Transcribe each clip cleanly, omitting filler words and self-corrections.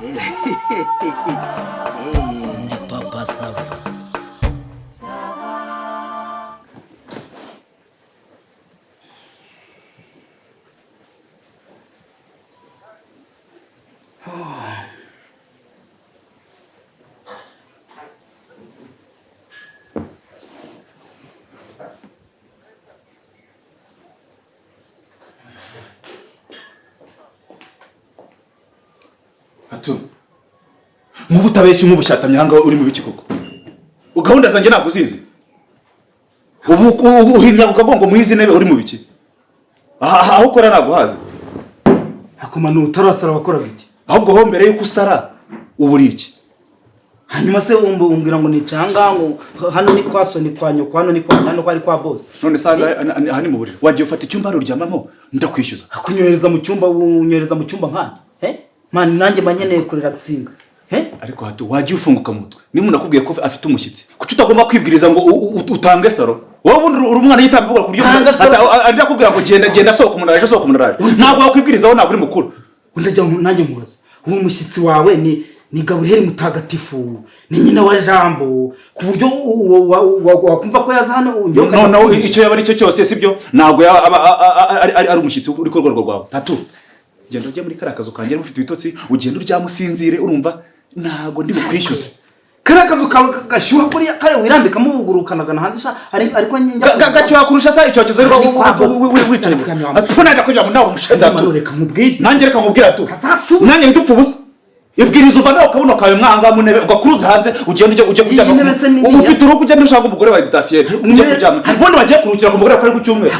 Ndi Papa Sava. Atu, nk'ubu utabeshya, nk'ubu ushatamye ahangaha uri mu biki koko? Gahunda zanjye ntabwo uzizi. Ubu uhinnye ku kagongo mu izi ntebe, uri mu biki? Aha aho ukora ntabwo uhazi. Akomana utarasara wakoraga iki? Ahubwo ho mbere y'uko usara uba uri iki? Hanyuma se umbwira ngo nicaye ahangaha, ngo hano ni kwa so, ni kwa nyoko, hano ni kwa hano ko ari kwa boss? None se aha ni mu buriri? Wagiye ufata icyumba hano uryamamo, ndakwishyuza. Kunyohereza mu cyumba, unyohereza mu cyumba nkandi, eh man, nanjye mba nkeneye kurelaxinga, eh. Ariko hato wagiye ufunguka mu mutwe. Niba umuntu akubwiye ko afite umushyitsi, kuki utagomba kwibwiriza ngo utange saro? Wowe ubundi uri umwana yitambika ku buryo Tanga saro. Ari akubwira ngo genda, genda, sohoka, umuntu araje, sohoka, umuntu araje, ntabwo wakwibwirizaho? Ntabwo uri mukuru? Undi nanjye nkubaza, uwo mushyitsi wawe ni Gaburiyeli mutagatifu, ni nyina wa Jambo, ku buryo wakumva ko yaza hano njyewe ukajya Noneho kumwisha? Icyo yaba ari cyo cyose, sibyo, ntabwo yaba ari umushyitsi uri ku rwego rwawe. Tatu, genda ujye muri kariya kazu kanjye, niba ufite ibitotsi ugenda uryame usinzire. Urumva, ntabwo ndi bukwishyuze. Kariya kazu kawe gashyuha kuriya kare wirambikamo ubuguru ukanagana hanze sha, ariko njya Gashyuha kurusha sa icyokezo Ni kwa boss. wicaye. Ndakuramya. Ati najya kugira ngo nawe umushenzi. Manu, reka nkubwire. Nanjye reka nkubwire atu. Kazapfa ubusa. Nanjye ntidupfe ubusa. Ibwiriza uva nawe kabuno kawe mwanga mu ntebe ugakuruza hanze, ugenda ujye kuryama. Iyi ntebe se ni Ufite urugo, ugenda ushaka umugore wawe dasiyeri, ujye kuryama. Ubundi bagiye kuruhukira ku mugore, ku cyumweru.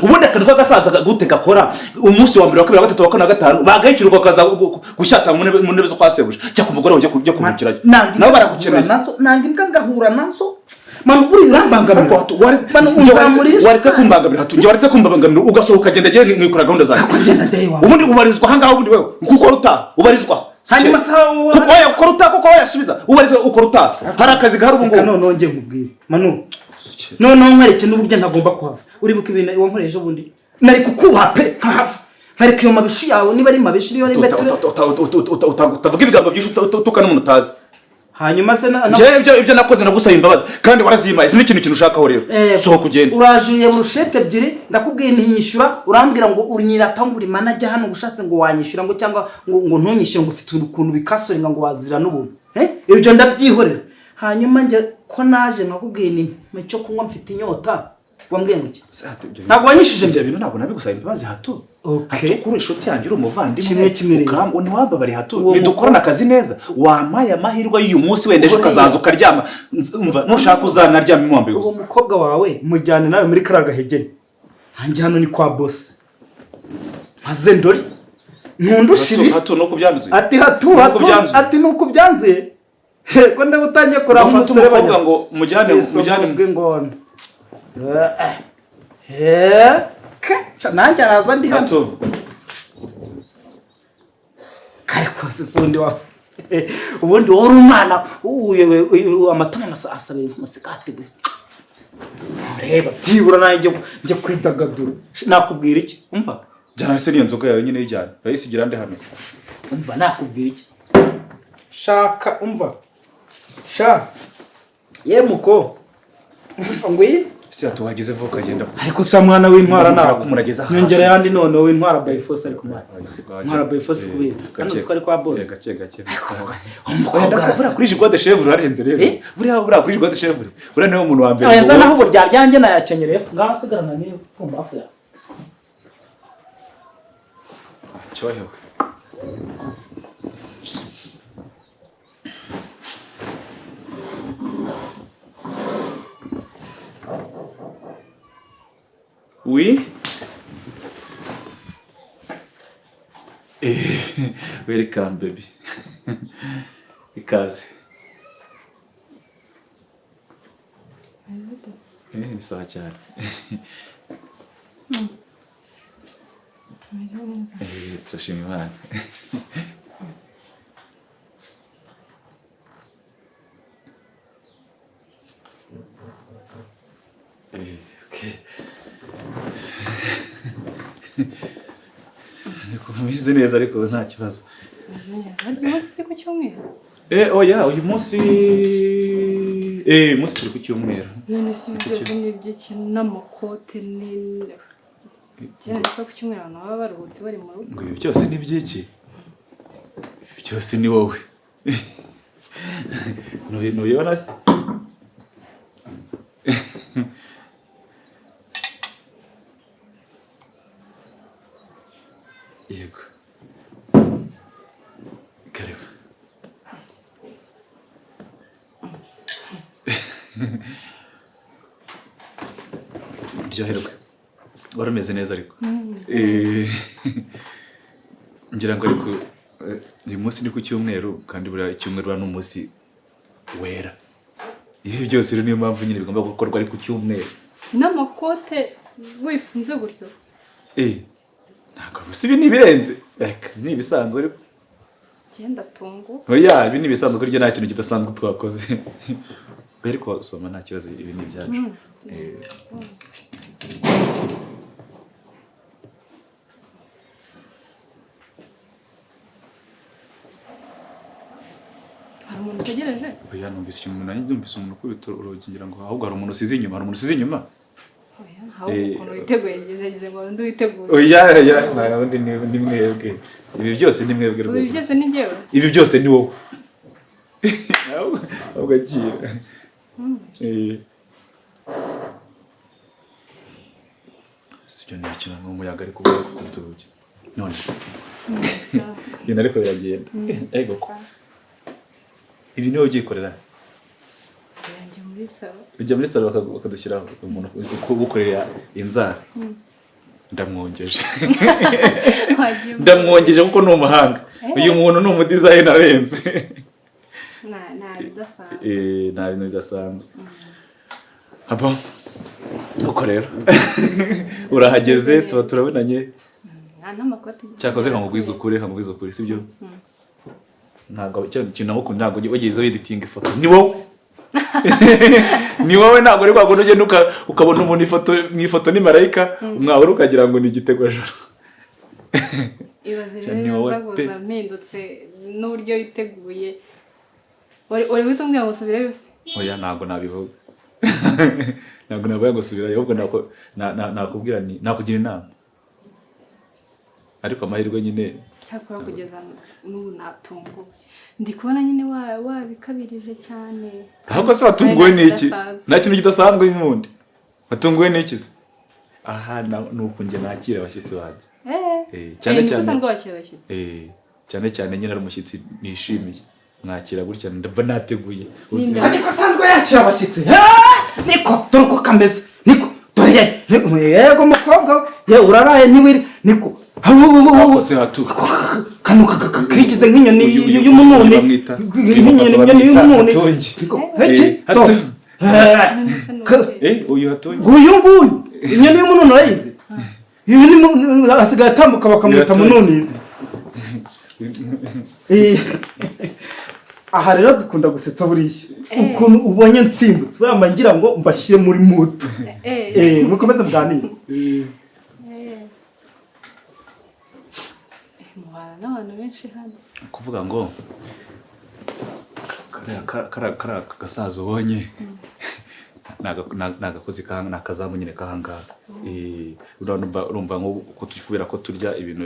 Ubundi akantu k'agasaza gute gakora umunsi wa mbere, wa kabiri, wa gatatu, wa kane, wa gatanu, bagahikirwa bakaza gushyata mu ntebe zo kwa sebuja. Jya ku mugore wawe, ujye kuruhukirayo. Nanga nabo imbwa baragukeneye. ngahura nazo, nanga imbwa ngahura nazo. Manu, buriya urambangamira. Manu, unzamurira Waretse isukari. kumbangamira hatu, njye waretse kumbangamira ugasohoka ukagenda, njye nkikora gahunda zanjye. Ako ngenda njyayo iwawe. Ubundi ubarizwa ahangaha, ubundi wewe kuko utaha ubarizwa. Hanyuma se Kuko oya, ukora utaha, kuko wayasubiza ubarizwa, ukora utaha, hari akazi gahari ubu Reka ngubu. noneho njye nkubwire, Manu, noneho nkwereke n'uburyo ntagomba kuhava. Uribuka ibintu wankoreye ejo bundi? Nari kukubaha pe, nkahava nkareka iyo mabishi yawe, niba ari mabishi, niba ari metero. Utavuga ibigambo byinshi utuka n'umuntu utazi. Hanyuma se Njyewe ibyo nakoze nagusaba imbabazi kandi warazimpaye, sinzi ikintu ushakaho rero. Sohoka ugende. Urajuriye burushete ebyiri, ndakubwiye ntinyishyura, urambwira ngo unyirata, ngo uri manager hano, ngo ushatse ngo wanyishyura, ngo cyangwa ngo ntunyishyure, ngo ufite ukuntu bikasorenga, ngo wazira n'ubuntu. Eh? Ibyo ndabyihorera. Hanyuma njye ko naje nkakubwiye ni icyo kunywa, mfite inyota, wambwiye ngo iki? Ntabwo wanyishyuje. Ibyo bintu ntabwo nabigusaba imbabazi hato. Okay. Hato, kuri inshuti yanjye, uri umuvandimwe. Kimwe kimwe rero. Ntiwambabariye hato. Uwo Nidukorana akazi neza, wampaye amahirwe y'uyu munsi, wenda ejo Buriya. ukazaza ukaryama. Umva, nushaka uzanaryama wambaye Uwo ubusa. mukobwa wawe mujyane nawe muri kariya gahegeni. Hanjye hano ni kwa boss, maze ndore ntundusha ibi. Hato, hato, nuko byanduye. Ati hatu Nuko hatu byanzuye. Ati nuko byanzuye ko ndaba utangiye kuraba Ufate umuserebanya. umukobwa ngo mujyane mujyane. Bw'ingona. Eh, nanjye araza, ndi hano. Hato. Kare kose si undi wawe, ubundi wowe uri umwana amatama asabira umusigati we. Reba byibura nanjye njye kwidagadura. Nakubwira iki? Umva. Jyana se n'iyo nzoga yawe nyine, yijyana, urayisigira nde hano? Umva, nakubwira iki? Shaka, umva sha, ye muko, umva ngwiyi. Ese hato wagize vuba ukagenda? Ariko sa mwana w'intwara Mbwira nawe ko umuntu ageze hafi. Nyongera yandi noneho w'intwara by force, ariko mwana ntwara by force kubera hano siko ari kwa boss. Gake gake. Umukobwa Buriya kuri Jigwa de Chevre urarenze rero. Eh? Buriya kuri Jigwa de Chevre buriya niwe muntu wa mbere. Oya, nza naho uburya ryanjye nayakenyereye, ngaho asigarana niyo kumva hafi yawe. Cyohewe. Oui. Eh, welcome baby. Ikaze. Eh, ni sawa cyane. Umeze neza? Eh, turashima Imana. Eh, okay. Niko meze neza, ariko nta kibazo. Meze neza. Harya umunsi si ku cyumweru? Oya, uyu munsi, uyu munsi turi ku cyumweru. None si ibi byose ni iby'iki n'amakote ni kera nitwa ku cyumweru abantu baba baruhutse bari mu rugo. Ngo ibi byose ni iby'iki? Ibi byose ni wowe. Ntubibona se? Yego, karibu. Merci. Ryoherwe, wari umeze neza ariko. Ngira ngo ariko uyu munsi ni ku cyumweru, kandi buriya icyumweru buriya ni umunsi wera. Ibi byose rero niyo mpamvu nyine bigomba gukorwa ari ku cyumweru. N'amakote wifunze gutyo? Ntabwo gusa ibi ni ibirenze, reka ni ibisanzwe ariko. Genda tungu. Oya, ibi ni ibisanzwe kurya, nta kintu kidasanzwe twakoze. Oya, ariko soma nta kibazo, ibi ni ibyacu. Hari umuntu utegereje? Oya, numvise ikintu, nanjye numvise umuntu ukubita urugi, ngira ngo ahubwo hari umuntu usize inyuma, hari umuntu usize inyuma. Oya, ahubwo ukuntu witeguye ngeze ngo undi witeguye. Oya, oya, nta wundi, ni mwebwe. Ibi byose ni mwebwe Ubu rwose. byose ni njyewe? Ibi byose ni wowe. Ahubwo agiye. Sibyo, ni ikintu n'umuyaga ariko ubwo gukubita urugi. None se ibintu ariko biragenda. Ego ko. Ibi niwe ubyikorera? Yanjye muri salo. Ujya muri salo bakadushyiraho umuntu ugukorera inzara. Ndamwongeje. Wagiye Ndamwongeje kuko ni umuhanga. Uyu muntu ni umudizayini arenze. Nta bidasanzwe. Nta bintu bidasanzwe. Aba uko rero urahageze tuba turabonanye. Nta n'amakoti. Cyakoze nkakubwiza ukuri, nkakubwiza ukuri, sibyo? Ntabwo icyo kintu nagukunda, ntabwo wagize editing ifoto ni wowe, ni wowe. Ntabwo ari kwa kundi ugenda ukabona umuntu ifoto mu ifoto ni marayika, mwabura ukagira ngo ni igitegwajoro. Ibaze Ni rero wowe nza pe. kuza mpindutse n'uburyo witeguye. Wari wita umbwira ngo subireyo se? Oya, ntabwo nabivuga, ntabwo navuga ngo subirayo, ahubwo nakubwira ni nakugira inama, ariko amahirwe nyine. Cyakora kugeza n'ubu natunguwe, ndi kubona nyine wabikabirije cyane. Ahubwo se watunguwe Nta n'iki? kidasanzwe. Nta kintu kidasanzwe n'ubundi. Watunguwe n'iki se? Aha ni uku njye nakira abashyitsi banjye. Cyane niko cyane usanzwe wakira abashyitsi? Cyane cyane nyine ari umushyitsi nishimiye, mwakira gutya, ndaba nateguye. Ninda. Niko asanzwe yakira abashyitsi. Niko dore uko kameze, niko dore ye yego mukobwa we, ye uraraye ntiwiri niko. Ako se hatu. Kano kigize nk'inyoni Uyu y'umununi, bamwita- nk'inyoni bamwita inyoni y'umununi. Hatungi. Niko iki Hatu. do. None se ni uwuhe? Uyu hatungi. Nguyu nguyu inyoni y'umununi urayizi? Uyu ni asigaye atambuka bakamwita Hatungi. mununizi. Aha rero dukunda gusetsa buriya. Ukuntu ubonye nsimbutse buriya mba ngira ngo mbashyire muri mutu. Mukomeze muganire. Mubana n'abantu benshi hano. Kuvuga ngo kariya gasaza ubonye ni agakozi ni akazamu nyine kahangaha. Urumva nko kubera ko turya ibintu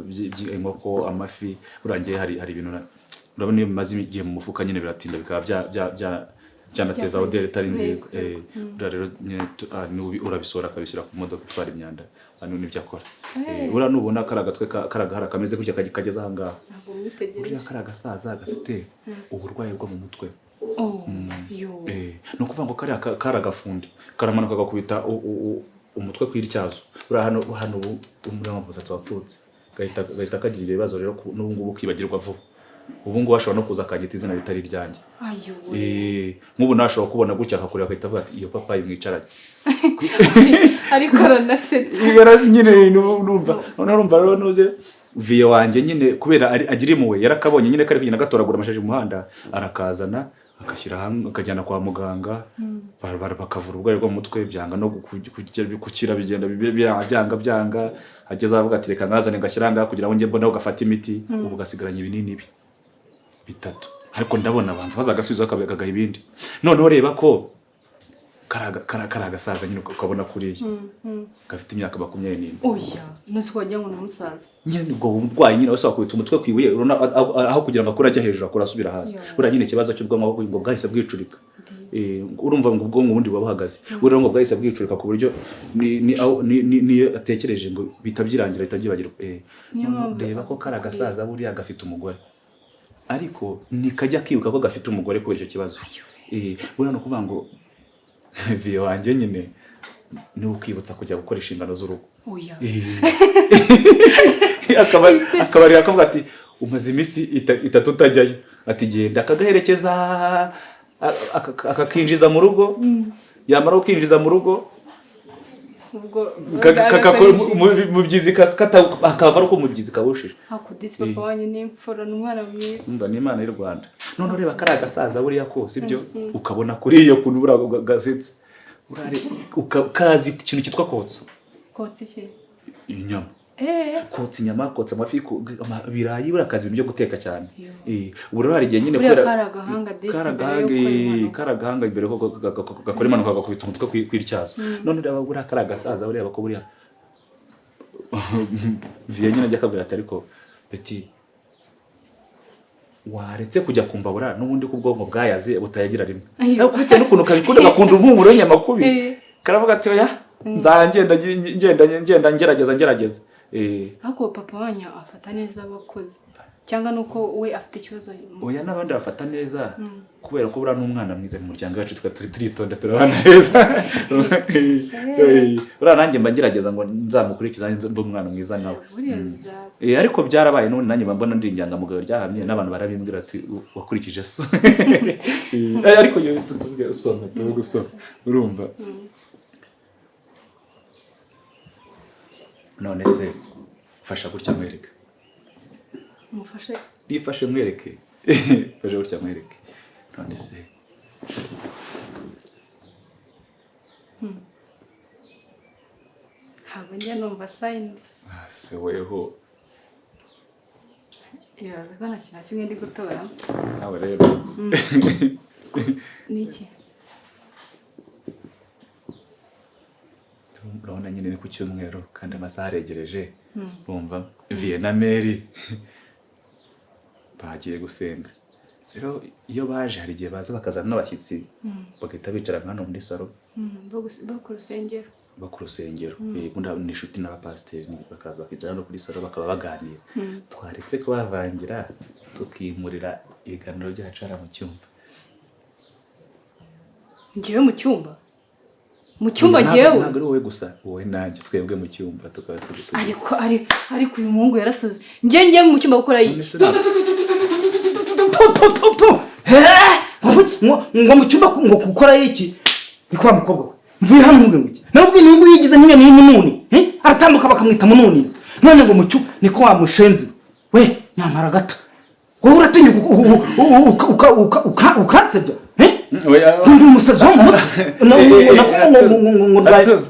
by'inkoko, amafi, urangiye hari ibintu urabona iyo bimaze igihe mu mufuka nyine biratinda bikaba byanateza odeur itari nziza. Buriya rero nyine urabisohora akabishyira ku modoka itwara imyanda, hano nibyo akora. Buriya nubona kariya gatwe kariya gahara kameze gutya kageze aha ngaha, Ntabwo mwitegereje. buriya kariya gasaza gafite uburwayi bwo mu mutwe. Oh, yo. Ni ukuvuga ngo kariya kari agafundi karamanuka gakubita umutwe ku ityazo. Buriya hano ubu umuriro w'umusatsi wapfutse, gahita kagira ibibazo rero n'ubu ngubu ukibagirwa vuba. Ubu ngubu ashobora no kuza akanyita izina ritari iryanjye. Ayo. Nk'ubu nawe ashobora kubona gutya akakureba agahita avuga ati iyo papayi mwicaranye. Ariko aranasetsa. Nyine urumva, noneho urumva rero nuze Viye wanjye nyine kubera agira impuhwe, yarakabonye nyine kari kugenda gatoragura amashashi mu muhanda, arakazana agashyira hamwe, akajyana kwa muganga, bakavura uburwayi bwo mu mutwe, byanga no gukira, bigenda byanga byanga, ageze avuga ati reka nkazane ngashyira aha ngaha kugira ngo njye mbone aho gafata imiti. Ubu gasigaranye ibinini bi bitatu, ariko ndabona banza bazagasubiza kagaha ibindi. Noneho reba ko kari agasaza nyine, ukabona kuriya gafite imyaka 24. Oya, ntuzi ko wagira ngo ni umusaza. Nyine ubwo burwayi nyine wese wakubita umutwe ku ibuye, urabona aho kugira ngo akure ajya hejuru, akura asubira hasi. Yo. Buriya nyine ikibazo cy'ubwonko ngo bwahise bwicurika. Urumva ngo ubwonko ubundi buba buhagaze, buriya ngo bwahise bwicurika ku buryo ni aho niyo atekereje ngo bihita byirangira, bihita byibagirwa. Niyo mpamvu Reba ko kari agasaza, buriya gafite umugore, ariko ntikajya kibuka ko gafite umugore kubera icyo kibazo. Buriya ni ukuvuga ngo viye wanjye nyine ni ukwibutsa kujya gukora inshingano z'urugo. Oya. Akabari akavuga ati umaze iminsi 3 utajyayo, ati genda, akagaherekeza, akakinjiza mu rugo, yamara kukinjiza mu rugo Ubwo mu byizi akava ari uko umubyizi kawushije. Hakudisi papa wanyu ni imfura, ni umwana mwiza. Umva, ni Imana y'u Rwanda. None ureba kari agasaza buriya ko sibyo, ukabona kuri iyo kuntu buriya gasetse. Kazi ikintu cyitwa kotsa. Kotsa iki? Inyama. Kotsa inyama, kotsa amafi, ibirayi, buriya kazi ibintu byo guteka cyane. Yo. Ubu rero hari igihe nyine Buriya kubera kari agahanga disi kari mbere yo agahanga, gukora impanuka. Kari agahanga imbere ko gakora impanuka gakubita umutwe kw'ityazo. None reba buriya kari agasaza, buriya ko buriya viye nyine ajya akabwira ati ariko petit, waretse kujya kumbabura n'ubundi ko ubwonko bwayaze butayagira rimwe. Ayo. Ariko bitewe n'ukuntu kabikunda, gakunda umuhumuro w'inyama kubi, karavuga ati oya, nzajya ngenda ngenda ngenda ngerageza ngerageza. Ariko papa wanyu afata neza abakozi, cyangwa nuko we afite ikibazo? Oya, n'abandi bafata neza, kubera ko buriya n'umwana mwiza mu muryango wacu, twe turi turitonda, turabana neza. Buriya nanjye mba ngerageza ngo nzamukurikize, nanjye mbe umwana mwiza nkawe. Buriya bizaba. Ariko byarabaye n'ubundi, nanjye mba mbona ndi inyangamugayo ryahamye, n'abantu barabimbwira ati wakurikije so. Ariko iyo tuvuge usoma, tuvuge usoma, urumva. None se fasha gutya mwereke. Mufashe? Nifashe mwereke, fasha gutya mwereke. None se Ntabwo njya numva signs. Ah, se weho. Ibaze ko nta kintu na kimwe ndi gutora. Nawe rero. Ni iki? Urabona nyine ni ku cyumweru kandi amasaha aregereje, bumva viye na Mary bagiye gusenga. Rero iyo baje hari igihe baza bakazana n'abashyitsi, bagahita bicara nka hano muri salo. Bo ku rusengero. Bo ku rusengero. Ubundi ni inshuti n'abapasiteri, bakaza bakicara hano kuri salo, bakaba baganira. Twaretse kubavangira tukimurira ibiganiro byacu hariya mu cyumba. Njyewe mu cyumba? Mu cyumba njyewe? Ntabwo ari wowe gusa, wowe nanjye, twebwe mu cyumba tukaba turi Ariko uyu muhungu yarasaze. Njye njye mu cyumba gukora None iki? se ntabwo- Tu, tu, tu, tu. Ngo mu cyumba ngo gukora iki? Ni kwa mukobwa we mvuye hano nkubwe ngo iki? Nawe ubwe niba yigize nk'inyoni y'umununi, eh? Aratambuka bakamwita mununizi, none ngo mu cyumba. Niko wa mushenzi we, nyampara gato, wowe uratinya ukansebya, eh? Oya. Ngo ndi umusazi wo mu mutwe? Nako ngo ndwaye Atu.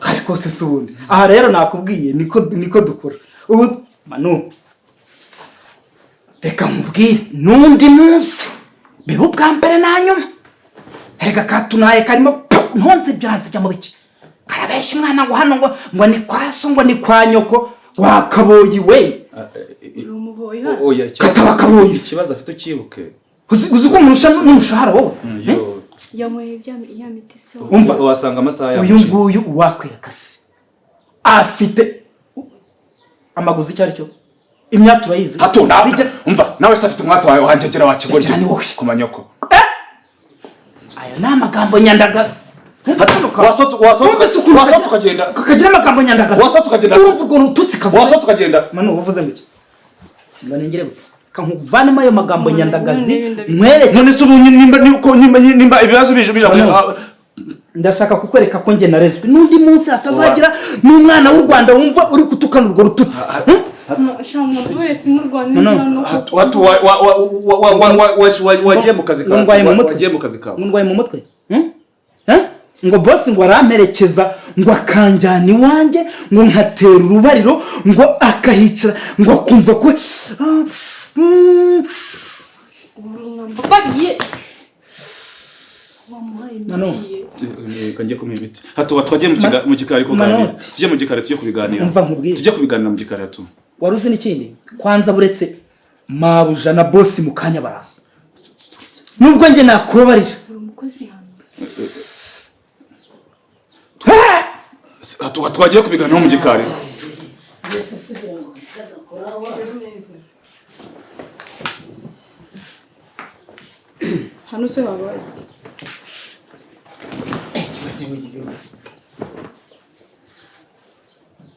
Ariko se si ubundi aha rero nakubwiye niko dukora ubu. Manu, reka nkubwire, n'undi munsi biba ubwa mbere na nyuma. Erega katunaye karimo ntonze ibyo, uransibya mu biki? Karabeshya umwana ngo hano ngo ni kwa so, ngo ni kwa nyoko. Wakaboyi we! Uri umuboyi hano? Oya, Kataba kaboyi. ikibazo afite ukibuke. Uzi ko umurusha n'umushahara wowe? Yo. Yanyweye ya miti se? Umva. Wasanga amasaha Uyu yamucitse. nguyu uwakwereka se afite amaguzi icyo ari cyo, imyaka urayizi. Hato nawe. Bijya- Umva, nawe se afite umwata wawe wanjye wa kigoryi. Cyane wowe. Ku manyoko. Ayo ni amagambo nyandagazi. Umva tuno ka- Wasohotse Wumvise ukuntu wasohotse ukagenda. Kakagira amagambo nyandagazi. Wasohotse ukagenda. Urumva ukuntu ututsi kavuze? Wasohotse ukagenda. Manu, uvuze ngo iki? Ngo ningire gute? Kankuvanemo ayo magambo None- nyandagazi none ibindi nkwereke. None se ubu nimba niko nimba ibibazo bije Manu. Ndashaka kukwereka ko njye narezwe, n'undi munsi hatazagira n'umwana w'u Rwanda wumva uri gutukana urwo rututsi. Sha, umuntu wese murwana. No, no. No. Hatu wagiye mu kazi Ngo kawe. ndwaye mu mutwe. Wagiye mu kazi kawe. Ngo ndwaye mu mutwe. Hmm? Eh? Ngo bosi ngo aramperekeza, ngo akanjyana iwanjye, ngo nkatera urubariro, ngo akahicara, ngo akumva ko ah, Mwambabariye, wamuhaye No, no. imiti ye. Reka njye kumuha imiti. Hatu twagiye mu gikari kuganira. Manoti. Tujye mu gikari, tujye kubiganira. Umva nkubwire. Tujye kubiganira mu gikari, hatu. Wari uzi n'ikindi? Kwanza buretse mabuja na bosi mu kanya baraza, nubwo njye nakubabarira. Uri umukozi hano? Hatu twagiye kubiganira mu gikari. Mbese se ugira ngo ntagakora wa? Hano se habaye iki?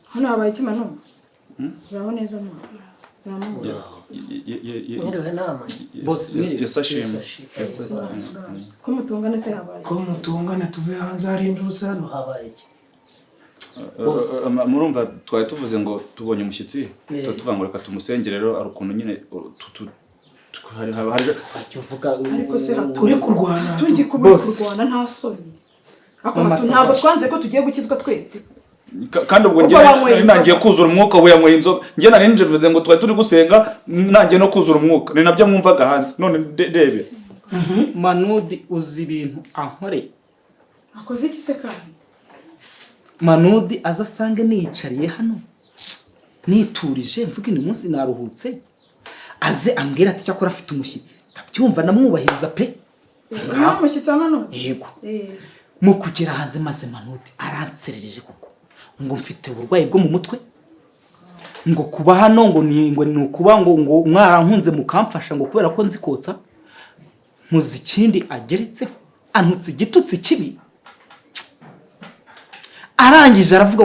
Hano habaye iki, Manu? Uraho neza, mama? Uraho? Mwiriwe nama. Boss, mwiriwe. Yesashimwe. Ko mutungana se, habaye Ko mutungana, tuve hanze hari induru, hano habaye iki? Murumva twari tuvuze ngo tubonye umushyitsi, Eh. tuba tuvuga ngo reka tumusengere. Rero hari ukuntu nyine hari uvuga. Ariko se hatu Turi kurwana. Tungi kuba uri Boss. kurwana nta soni. Ako Mama hatu Sava. ntabwo twanze ko tugiye gukizwa twese. Kandi ubwo Ubwo njye wanyweye nari nangiye inzoga. kuzura umwuka. Ubu yanyweye inzoga, njye nari njivuze ngo twari turi gusenga, nangiye no kuzura umwuka, ni nabyo mwumvaga hanze. None ndebe. Manudi, uzi ibintu ankoreye? Akoze iki se kandi? Manudi aza asange niyicariye hano niturije, mvuga uyu munsi naruhutse, aze ambwira ati cyakora afite umushyitsi. Ndabyumva, ndamwubahiriza pe. Uyu ni umushyitsi wa Manu? Yego. Eh. Mu kugera hanze maze Manudi aranserereje koko, ngo mfite uburwayi bwo mu mutwe, ngo kuba hano ngo ni ukuba ngo mwarankunze mukamfasha, ngo kubera ko nzi kotsa. Muzi ikindi ageretseho? Antutse igitutsi kibi. Arangije aravuga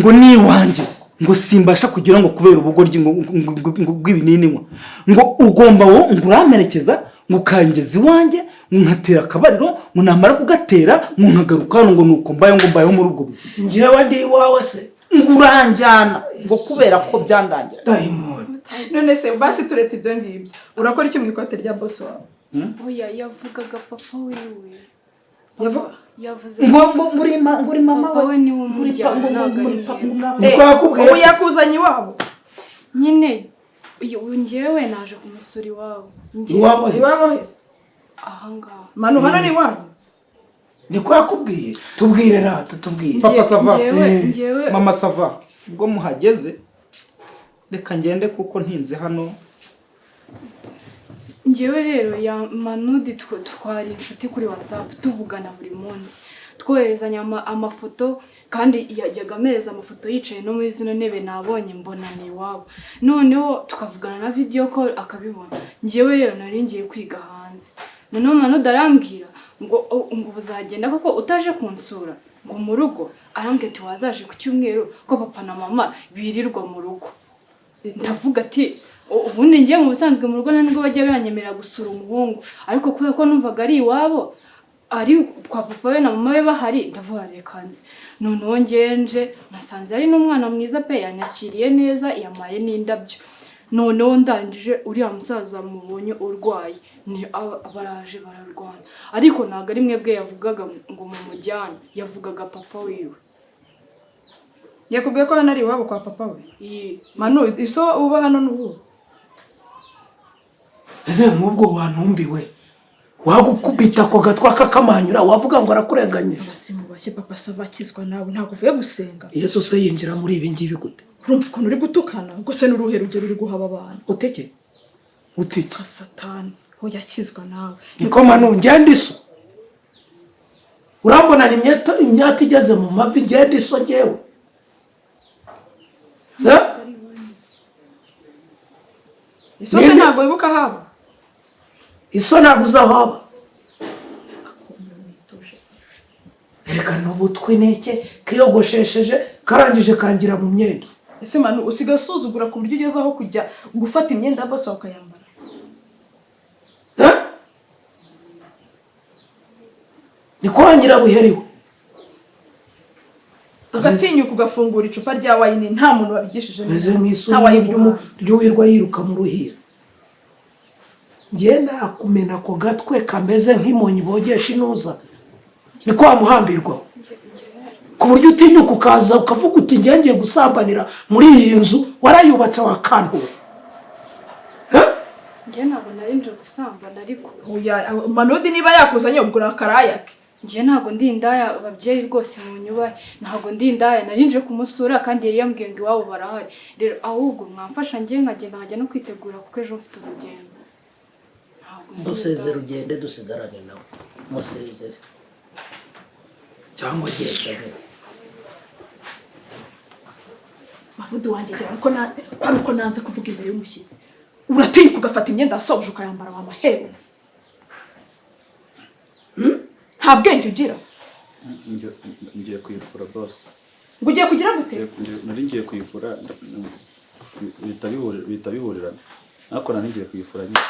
ngo ni iwanjye ngo simbasha kugira ngo kubera ubugoryi ngo bw'ibinini nywa, ngo ugomba wo ngo uramperekeza, ngo ukangeza iwanjye, ngo nkatera akabariro, ngo namara kugatera ngo nkagaruka hano, ngo nuko mbayeho, ngo mbayeho muri ubwo buzima. Njyewe ndi iwawe se? Ngo uranjyana, ngo kubera ko byandangira. Dayimoni. None se basi turetse ibyo ngibyo, urakora iki mu ikote rya boss wawe? Oya, yavugaga papa wiwe. Yavuze Ngo uri mama Papa we. we niwe ngo uri pa- umujyana, ngo ntabwo muri ari pa- mwebwe. ngo mwa- Niko yakubwiye Ubu se? yakuzanye iwabo? Nyine uyu njyewe naje kumusura iwabo. Iwabo he? Iwabo he? Ahangaha. Manu, hano ni iwanyu? Niko yakubwiye? Tubwire rata, tubwire. Papa Sava. Njyewe Eh. njyewe Mama Sava, ubwo muhageze reka ngende kuko ntinze hano. Njyewe rero ya Manudi twari inshuti kuri WhatsApp, tuvugana buri munsi, twoherezanya amafoto, kandi yajyaga ampereza amafoto yicaye no muri zino ntebe nabonye, mbona ni iwabo. Noneho tukavugana na video call akabibona. Njyewe rero nari ngiye kwiga hanze. Noneho Manudi arambwira ngo: "Oh, ngo uzagenda koko utaje kunsura ngo mu rugo?" Arambwira ati: "Wazaje ku cyumweru ko papa na mama birirwa mu rugo." Ndavuga ati: "Ubundi ngiye mu busanzwe mu rugo nta nubwo bajya banyemerera gusura umuhungu, ariko kubera ko numvaga ari iwabo, ari kwa papa we na mama we bahari, ndavuga reka nze." Noneho ngenje nasanze ari n'umwana mwiza pe, yanyakiriye neza, yamaye n'indabyo. Noneho ndangije uriya musaza mubonye urwaye ni baraje bararwana, ariko ntabwo ari mwebwe yavugaga ngo mumujyane, yavugaga papa wiwe. Yakubwiye ko hano ari iwabo kwa papa we? Iyi. Manu, iso uba hano n'ubu? Ese nk'ubwo wantumbiwe, wagukubita ako gatwa kakamanyura, wavuga ngo arakurenganyije? Abasimu bashye. Papa Sava, akizwa nawe, ntabwo uvuye gusenga? Yesu se yinjira muri ibi ngibi gute? Urumva ukuntu uri gutukana gusa? N'uruhe rugero uri guhaba abantu? Uteke uteke. Ka Satani, hoya, akizwa nawe. Niko Manu, ngenda iso, urambona ni imyata igeze mu mavi, ngenda iso ngewe. Eh? Iso se ntabwo wibuka haba? Iso ntabwo uzi aho aba. Reka n'ubutwi n'iki kiyogoshesheje karangije kangira mu myenda. Ese Manu, usigaye usuzugura ku buryo ugeze aho kujya gufata imyenda ya boss wawe ukayambara? Eh? Niko wangira buheriwe. Ugatinyuka ugafungura icupa rya wayini nta muntu wabigishije Meze nta nk'isuri wayiguhaye. ry'uwirwa yiruka mu ruhira. Njye nakumena ako gatwe kameze nk'imonyi bogesha inuza. Niko wamuhambirwa. Ku buryo utinyuka ukaza ukavuga uti njye ngiye gusambanira muri iyi nzu warayubatse wakantuwe. Eh? Njye ntabwo nari nje gusambana ariko. Oya, Manudi niba yakuzanye ubwo urakarayake. Njye ntabwo ndi indaya, ababyeyi rwose munyubahe, ntabwo ndi indaya. Nari nje kumusura kandi yari yambwiye ngo iwabo barahari. Rero ahubwo mwamfasha njye nkagenda nkajya no kwitegura kuko ejo mfite urugendo. Ntabwo ndi Musezere indaya. ugende dusigarane nawe. Musezere. Cyangwa genda nyine. Manudi wanjye, gira ko na ko ari uko nanze kuvuga imbere y'umushyitsi. Uratinyuka ugafata imyenda wasoje ukayambara wa mahero, nta bwenge ugira. Ngiye kuyifura, boss. Ngo ugiye kugira gute? Nari ngiye kuyifura, bihita bihurirana, ariko nari ngiye kuyifura nyine.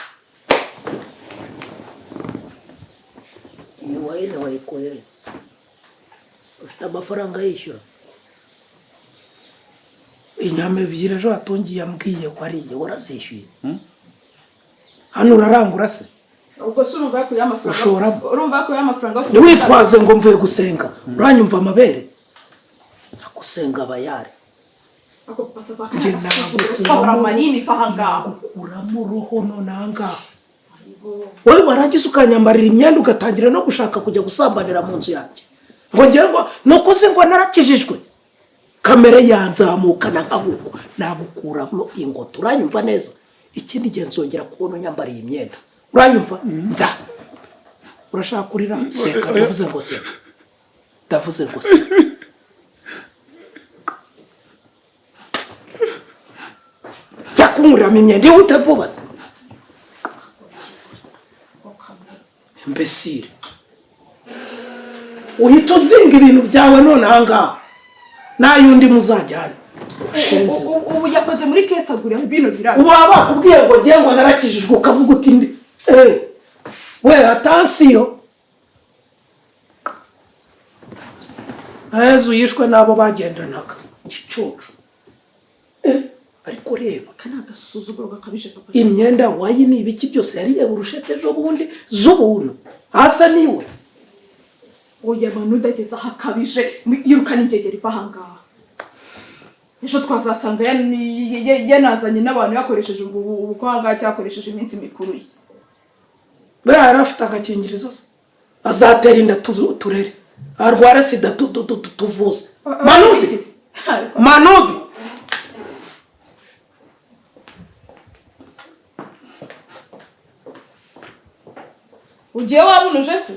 Iyi wayine wayikuye he? Ufite amafaranga yishyura? Inyama ebyiri ejo watungiye yambwiye wariye warazishyuye. Hano urarangura se? Ubwo se urumva yakuyeho amafaranga? Ushoramo. Urumva yakuyeho amafaranga yo Ntiwitwaze ngo mvuye gusenga. Uranyumva amabere? Gusenga abayare. Ako papa Njye usohora amanini, va ahangaha. Nagukuramo uruhu nonahangaha. Wowe warangiza ukanyambarira imyenda ugatangira no gushaka kujya gusambanira mu nzu yanjye. Ngo ngewe ngo nuko uzi ngo narakijijwe. Kamere yanzamukana nkaguko nagukuramo ingoto. Uranyumva neza? Ikindi gihe nzongera kubona unyambariye imyenda. Uranyumva? Nda. Urashaka kurira? Seka, ndavuze ngo seka. Ndavuze ngo seka. Jya kunkuriramo imyenda ihute vuba se. Imbesire. Uhita uzinga ibintu byawe none ahangaha. N'ay'undi muzajyana. Shenzi. Ubu yakoze muri kesi agura bino biraro. Ubu baba bakubwiye ngo ngiye ngo narakijijwe ukavuga uti ndi eh we attention. Yezu yishwe n'abo bagendanaga. Gicucu. Ariko reba. Aka ni agasuzuguro gakabije, papa. Imyenda wayini ibiki byose yariye urushete ejo bundi z'ubuntu. Hasa niwe. Oya, Manudi ageze aho akabije, yirukana ingegera iva ahangaha. Ejo twazasanga yanazanye n'abantu yakoresheje ubukwe ahangaha cyangwa yakoresheje iminsi mikuru ye. Buriya yari afite agakingirizo se? Azatera inda turere. Arware sida tuvuze. Manudi! Manudi! Ugiye wabunuje se?